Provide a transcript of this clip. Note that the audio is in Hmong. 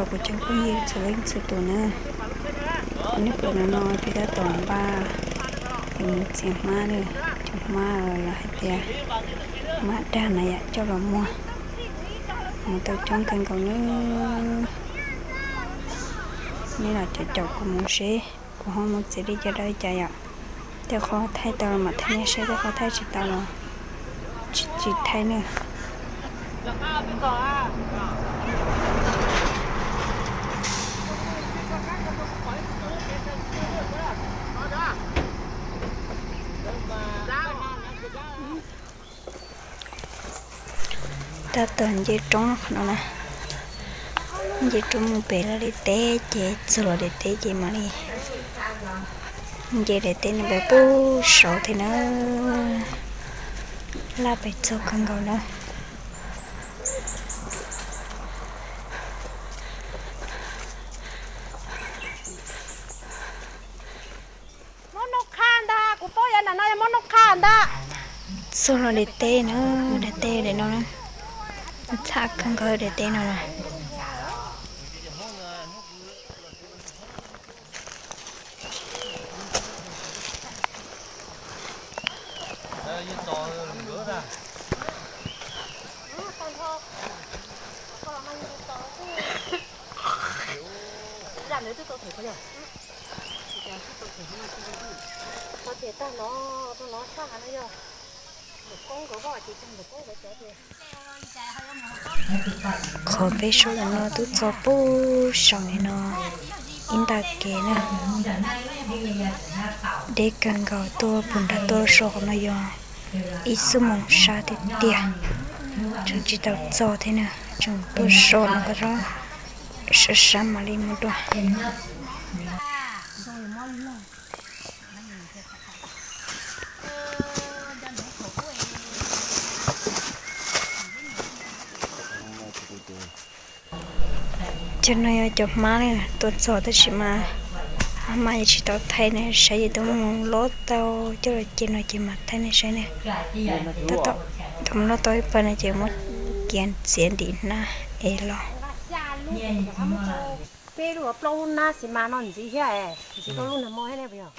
Kuv cov phooj ywg txhua leej txhua tus na, nej pom no no peb tab tom npaj yuav mus txiav hmab na, cov hmab los hais tias hmab dag na yom, coj los muag, mus tau coob kawg nkaus na. Nej los caum caum kuv mus seb kuv ho mus txiav li cas dawb cas yom. Tej qhov thaij tau los mam thaij nej saib, tej qhov thaij tsis tau los tsis thaij na. Tab tom nce roob qhov no na, nce roob mus pem lawv daim teb ces txog lawv daim teb ces mam li nce daim teb no pem puag saud thiab na, laj pem txog kawg nkaus na. Mob noob qha ntag, kuv paub yav nram no yog mob noob qha ntag. Txog lawv daim teb na, daim teb daim no na, txhaj kawg nkaus daim teb no na. Qhov peb soj ntawm no twb txog puag saum li no ib nta kev na. Deb kawg nkaus, tuaj puag nram tuaj so qhov no yog ib xuab moos sab tiag tiag. Tseem tsis tau txog thiab na, tseem tuaj so no qhov sab sab mam li mus dua. Cov no yog cov hmab na, tuaj txog tab sis mas hmab yeej tsis tau thaij ne, saib yeej tuaj mus lob tau coj los cia no ces mam thaij nej saib ne. Tuaj mus lob tau ib pawg no ces muab kiav txiav ntim hnab es los. Peb lub plaub lub hnab xis mas no ntxiv thiab, ntxiv rau lub nag hmo thiab ne puas yog?